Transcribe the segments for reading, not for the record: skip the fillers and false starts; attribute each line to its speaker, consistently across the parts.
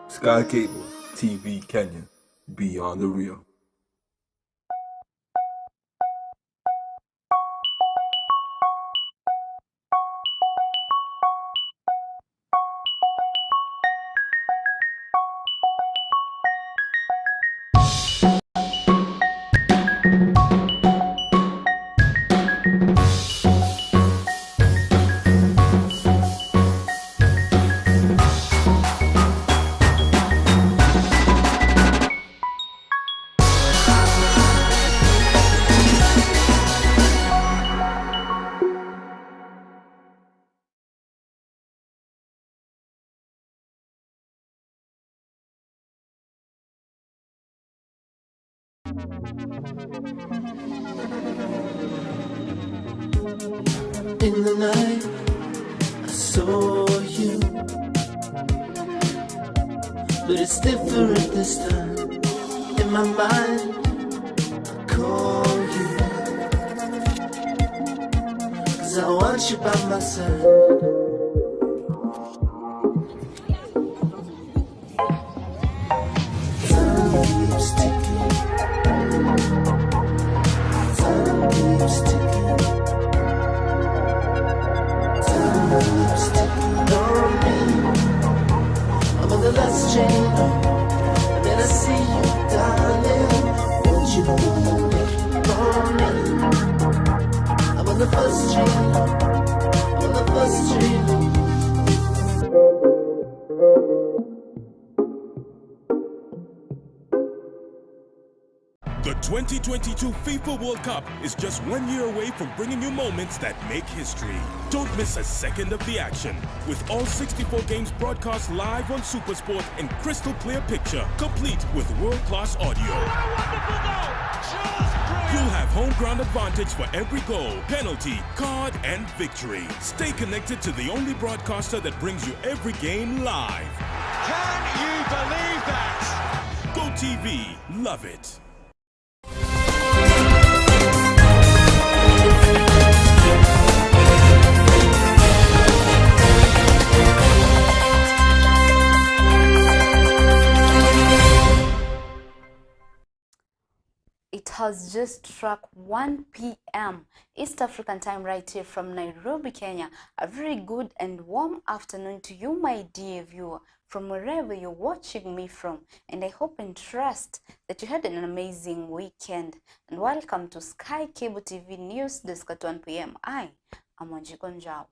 Speaker 1: Sky Cable TV Kenya, beyond the real.
Speaker 2: In the night, I saw you, but it's different this time. In my mind, I call you, 'cause I want you by my side. Time keeps ticking. Time keeps ticking. Time keeps ticking on me. I'm on the last train home, and then I see you, darling. Won't you wait for me? I'm on the first train home. I'm on the first train home.
Speaker 3: The 2022 FIFA World Cup is just 1 year away from bringing you moments that make history. Don't miss a second of the action. With all 64 games broadcast live on SuperSport in crystal clear picture, complete with world-class audio.
Speaker 4: What a wonderful goal! Just brilliant!
Speaker 3: You'll have home ground advantage for every goal, penalty, card, and victory. Stay connected to the only broadcaster that brings you every game live.
Speaker 4: Can you believe that?
Speaker 3: Go TV, love it.
Speaker 5: It has just struck 1 p.m. East African time right here from Nairobi, Kenya. A very good and warm afternoon to you, my dear viewer, from wherever you're watching me from. And I hope and trust that you had an amazing weekend. And welcome to Sky Cable TV News Desk at 1 p.m. I am Wanjiku Njau.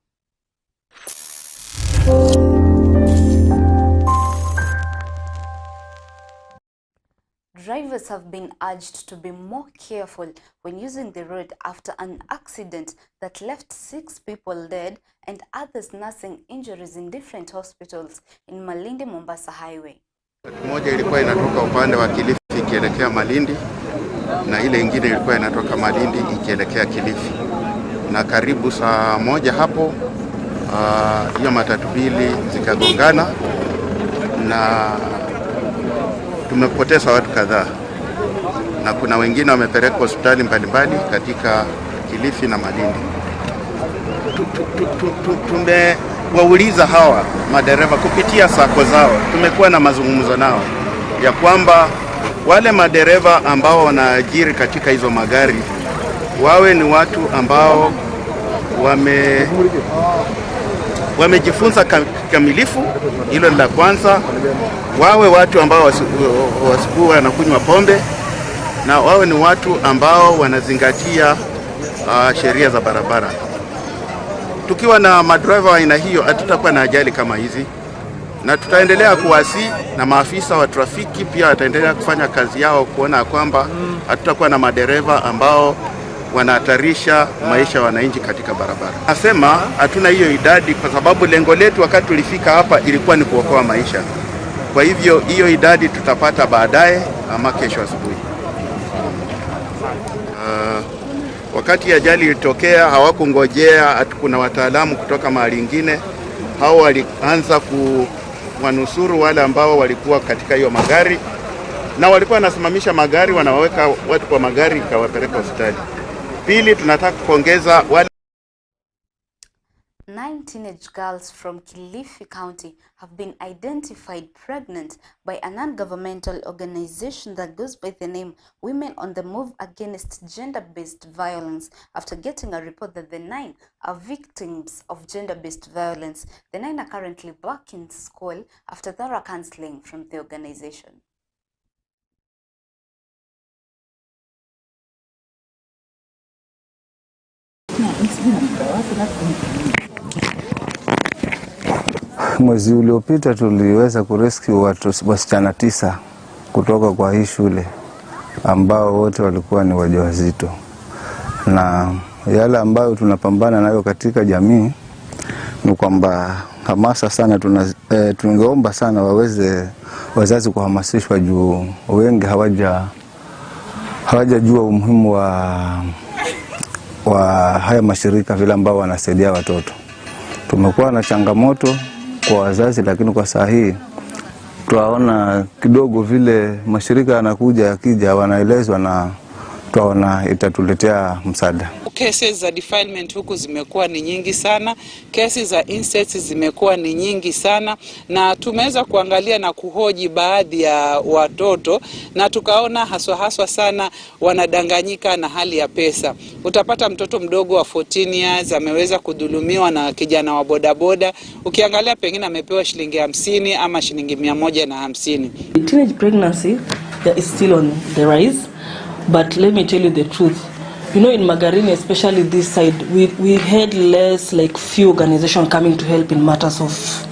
Speaker 5: Drivers have been urged to be more careful when using the road after an accident that left 6 people dead and others nursing injuries in different hospitals in Malindi Mombasa Highway.
Speaker 6: Moja ilikuwa inatoka upande wa Kilifi ikielekea Malindi na ile ingine ilikuwa inatoka Malindi ikielekea Kilifi. Na karibu saa moja hapo, hiyo matatu mbili zikagongana na tumepoteza watu kadhaa, na kuna wengine wamepelekwa hospitali mbalimbali katika Kilifi na Malindi. Tumewauliza hawa madereva kupitia sako zao, tumekuwa na mazungumzo nao ya kwamba wale madereva ambao wanaajiri katika hizo magari wawe ni watu ambao wamejifunza kamilifu. Hilo ni la kwanza. Wawe watu ambao wasikuwa wanakunywa pombe, na wawe ni watu ambao wanazingatia sheria za barabara. Tukiwa na madriver wa aina hiyo hatutakuwa na ajali kama hizi, na tutaendelea kuwasi na maafisa wa trafiki pia wataendelea kufanya kazi yao kuona kwamba hatutakuwa na madereva ambao wanahatarisha maisha ya wananchi katika barabara. Nasema hatuna hiyo idadi kwa sababu lengo letu wakati tulifika hapa ilikuwa ni kuokoa maisha. Kwa hivyo hiyo idadi tutapata baadaye ama kesho asubuhi. Wakati ajali ilitokea hawakungojea ati kuna wataalamu kutoka mahali ingine. Hao walianza kuwanusuru wale ambao walikuwa katika hiyo magari, na walikuwa wanasimamisha magari, wanaweka watu kwa magari ikawapeleka hospitali. Pili, tunataka kuongeza wale
Speaker 5: 9 teenage girls from Kilifi County have been identified pregnant by a non-governmental organization that goes by the name Women on the Move Against Gender-Based Violence after getting a report that the 9 are victims of gender-based violence. The 9 are currently back in school after thorough counseling from the organization.
Speaker 7: Mwezi uliopita tuliweza kurescue watu wasichana 9 kutoka kwa hii shule ambao wote walikuwa ni wajawazito. Na yale ambayo tunapambana nayo katika jamii ni kwamba hamasa sana tungeomba sana waweze wazazi kuhamasishwa juu wengi hawajajua umuhimu wa haya mashirika vile ambao wanasaidia watoto. Tumekuwa na changamoto kwa wazazi, lakini kwa saa hii tunaona kidogo vile mashirika yanakuja, yakija wanaelezwa na tunaona itatuletea msaada.
Speaker 8: Cases za defilement huku zimekuwa ni nyingi sana, kesi za incest zimekuwa ni nyingi sana, na tumeweza kuangalia na kuhoji baadhi ya watoto na tukaona haswa sana wanadanganyika na hali ya pesa. Utapata mtoto mdogo wa 14 years ameweza kudhulumiwa na kijana wa bodaboda, ukiangalia pengine amepewa shilingi 50 ama shilingi 150.
Speaker 9: Teenage pregnancy is still on the rise, but let me tell you the truth. You know, in Magarini, especially this side, we had less, like few organizations coming to help in matters of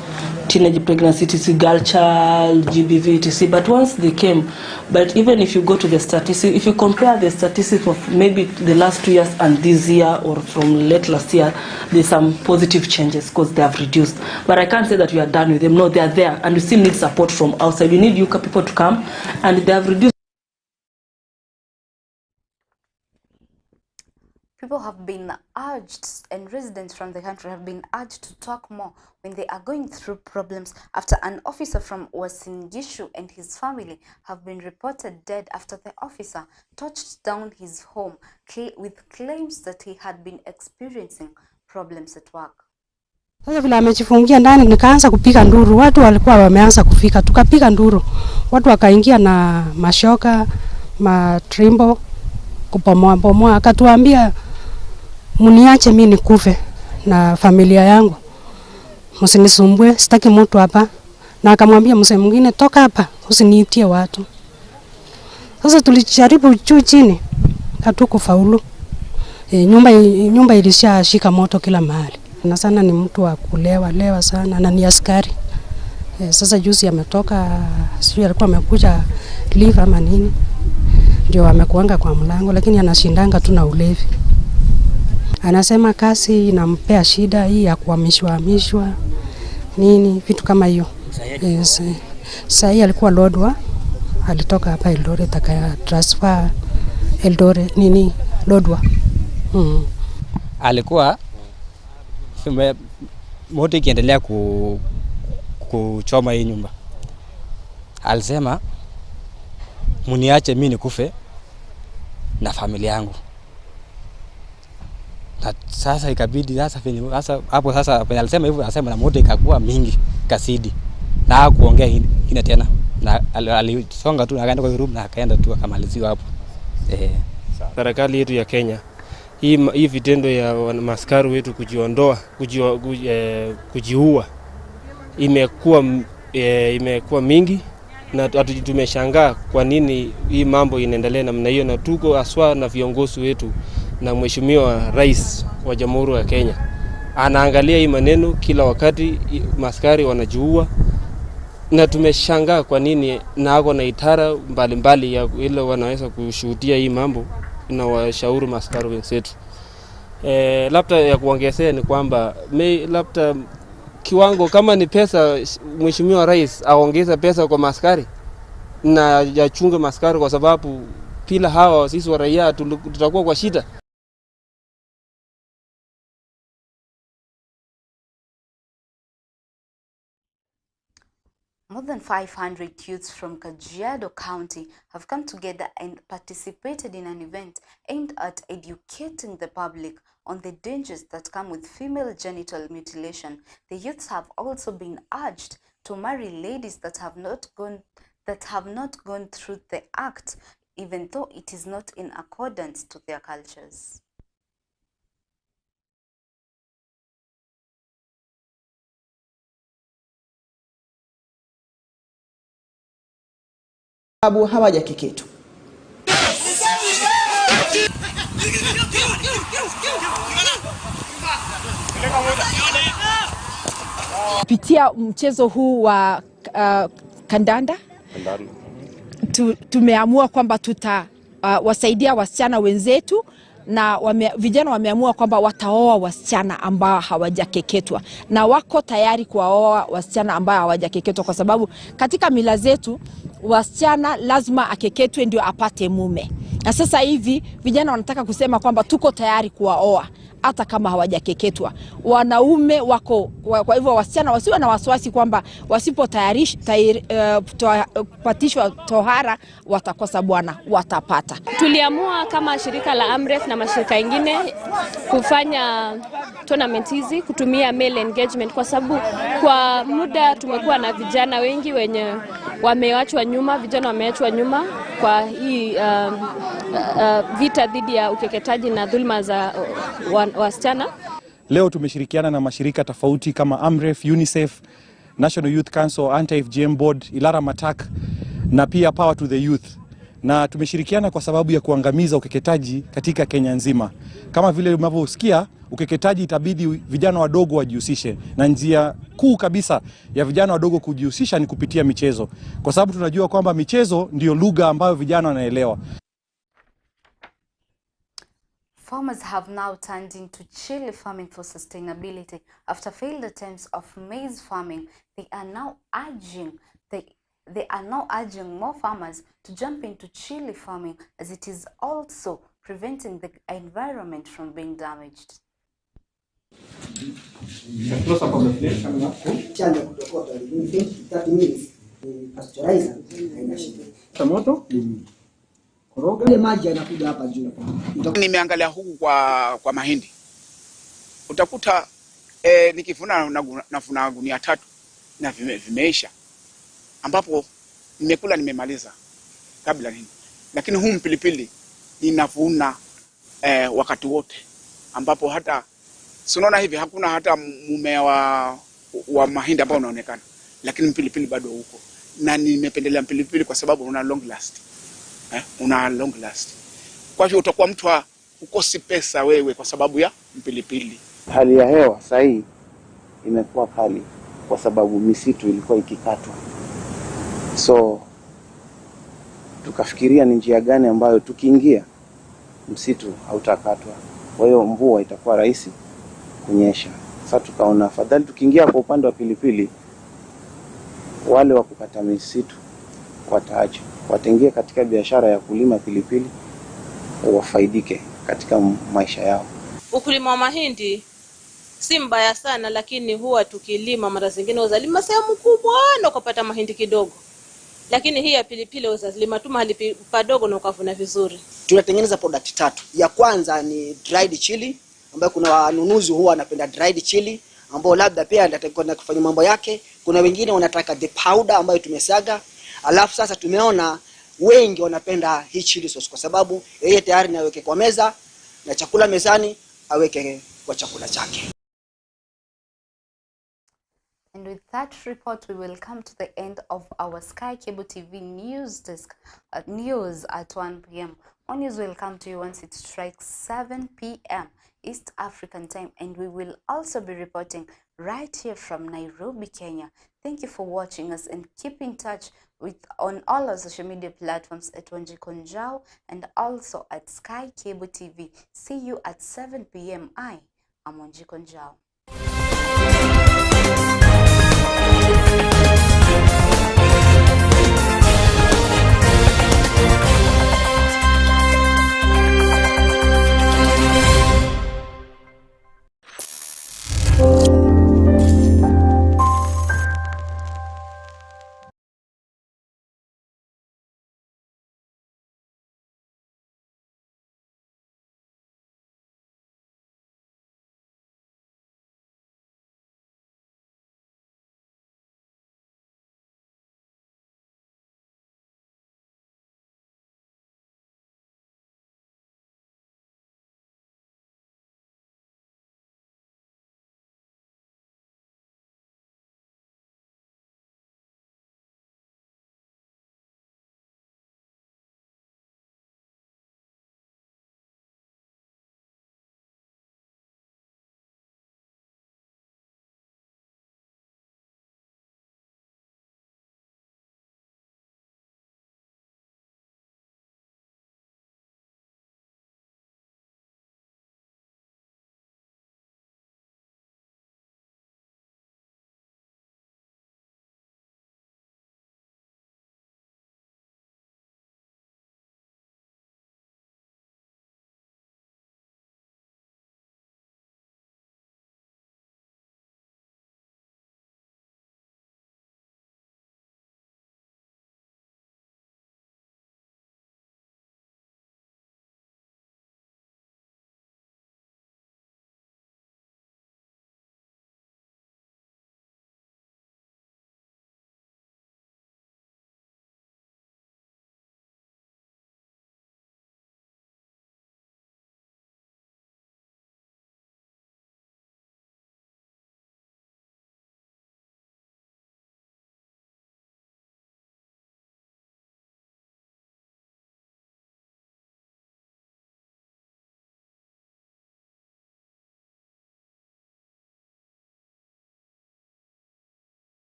Speaker 9: teenage pregnancy, TC, girl child, GBV, TC. But once they came, but even if you go to the statistics, if you compare the statistics of maybe the last 2 years and this year or from late last year, there's some positive changes because they have reduced. But I can't say that we are done with them. No, they are there, and we still need support from outside. We need you people to come, and they have reduced.
Speaker 5: People have been urged, and residents from the country have been urged to talk more when they are going through problems after an officer from Uasin Gishu and his family have been reported dead after the officer touched down his home with claims that he had been experiencing problems at work.
Speaker 10: Sasa vile amejifungia ndani, nikaanza kupiga nduru. Watu walikuwa wameanza kufika, tukapiga nduru. Watu wakaingia na mashoka, matrimbo, kupomoa pomoa. Akatuambia mniache mimi nikufe na familia yangu, msinisumbue, sitaki mtu hapa. Na akamwambia mzee mwingine, toka hapa, usiniitie watu. Sasa tulijaribu juu chini, hatukufaulu. Nyumba ilishashika moto kila mahali. Na sana ni mtu wa kulewa lewa sana, na ni askari. Sasa juzi ametoka, sijui alikuwa amekuja leave ama nini, ndio amekuanga kwa mlango, lakini anashindanga tu na ulevi. Anasema kazi inampea shida hii ya kuhamishwa hamishwa nini vitu kama hiyo. Yes. Sasa alikuwa Lodwar, alitoka hapa Eldoret akaya transfer Eldoret nini Lodwar.
Speaker 11: Alikuwa moto ikiendelea kuchoma hii nyumba, alisema mniache mimi nikufe na familia yangu. Na sasa ikabidi sasa hapo sasa alisema hivyo, alisema na moto ikakuwa mingi kasidi, na hakuongea ingine tena, na alisonga tu akaenda kwa room na akaenda tu akamaliziwa hapo.
Speaker 12: Serikali yetu ya Kenya, hii vitendo ya maskari wetu kujiondoa, kujiua imekuwa mingi, na tumeshangaa kwa nini hii mambo inaendelea namna hiyo, na tuko aswa na viongozi wetu na Mheshimiwa Rais wa Jamhuri ya Kenya anaangalia hii maneno kila wakati, maskari wanajiua, na tumeshangaa kwa nini, na ako na itara mbalimbali ya ile wanaweza kushuhudia hii mambo na washauri maskari wenzetu. Labda ya kuongezea ni kwamba labda kiwango kama ni pesa, Mheshimiwa Rais aongeze pesa kwa maskari na yachunge maskari, kwa sababu bila hawa sisi wa raia tutakuwa kwa shida.
Speaker 5: More than 500 youths from Kajiado County have come together and participated in an event aimed at educating the public on the dangers that come with female genital mutilation. The youths have also been urged to marry ladies that have not gone through the act, even though it is not in accordance to their cultures.
Speaker 13: Sababu hawajakeketwa.
Speaker 14: Kupitia mchezo huu wa kandanda tumeamua kwamba tutawasaidia wasichana wenzetu, na vijana wameamua kwamba wataoa wasichana ambao hawajakeketwa, na wako tayari kuwaoa wasichana ambao hawajakeketwa, kwa sababu katika mila zetu wasichana lazima akeketwe ndio apate mume. Na sasa hivi vijana wanataka kusema kwamba tuko tayari kuwaoa hata kama hawajakeketwa. Wanaume wako, kwa hivyo wasichana wasiwe na wasiwasi kwamba wasipotayarishwa tohara watakosa bwana, watapata.
Speaker 15: Tuliamua kama shirika la Amref na mashirika mengine kufanya tournament hizi kutumia male engagement, kwa sababu kwa muda tumekuwa na vijana wengi wenye wameachwa nyuma, vijana wameachwa nyuma kwa hii vita dhidi ya ukeketaji na dhulma za wasichana.
Speaker 16: Leo tumeshirikiana na mashirika tofauti kama Amref, UNICEF, National Youth Council, Anti-FGM Board, Ilara Matak na pia Power to the Youth. Na tumeshirikiana kwa sababu ya kuangamiza ukeketaji katika Kenya nzima. Kama vile unavyosikia, ukeketaji itabidi vijana wadogo wajihusishe, na njia kuu kabisa ya vijana wadogo kujihusisha ni kupitia michezo, kwa sababu tunajua kwamba michezo ndio lugha ambayo vijana wanaelewa.
Speaker 5: Farmers have now turned into chili farming for sustainability after failed attempts of maize farming. They are now urging more farmers to jump into chili farming, as it is also preventing the environment from being damaged.
Speaker 17: Nimeangalia huku kwa mahindi, utakuta nikivuna nafuna gunia 3 na vimeisha, ambapo nimekula nimemaliza kabla nini. Lakini huu mpilipili ninavuna wakati wote, ambapo hata unaona hivi hakuna hata mmea wa mahindi ambao unaonekana, lakini mpilipili bado huko. Na nimependelea mpilipili kwa sababu una long last. Una long last. Kwa hivyo utakuwa mtu ukosi pesa wewe kwa sababu ya mpilipili.
Speaker 7: Hali ya hewa sasa hii imekuwa kali kwa sababu misitu ilikuwa ikikatwa. So tukafikiria ni njia gani ambayo tukiingia msitu hautakatwa, kwa hiyo mvua itakuwa rahisi kunyesha. Sasa tukaona afadhali tukiingia kwa upande wa pilipili, wale wa kukata misitu wataacha, wataingia katika biashara ya kulima pilipili, wafaidike katika maisha yao.
Speaker 18: Ukulima wa mahindi si mbaya sana, lakini huwa tukilima mara zingine uzalima sehemu kubwa na ukapata mahindi kidogo. Lakini hii ya pilipili uzalima tu mahali padogo na ukavuna vizuri.
Speaker 13: Tunatengeneza product tatu. Ya kwanza ni dried chili, ambayo kuna wanunuzi huwa wanapenda dried chili, ambao labda pia anataka kufanya mambo yake. Kuna wengine wanataka the powder ambayo tumesaga. Alafu sasa tumeona wengi wanapenda hii chili sauce kwa sababu yeye tayari naweke kwa meza na chakula mezani, aweke kwa chakula chake.
Speaker 5: And with that report, we will come to the end of our Sky Cable TV news desk news at 1 p.m. More news will come to you once it strikes 7 p.m. East African time, and we will also be reporting right here from Nairobi, Kenya. Thank you for watching us, and keep in touch with on all our social media platforms at Wanjiku Njau and also at Sky Cable TV. See you at 7 p.m. I am Wanjiku Njau.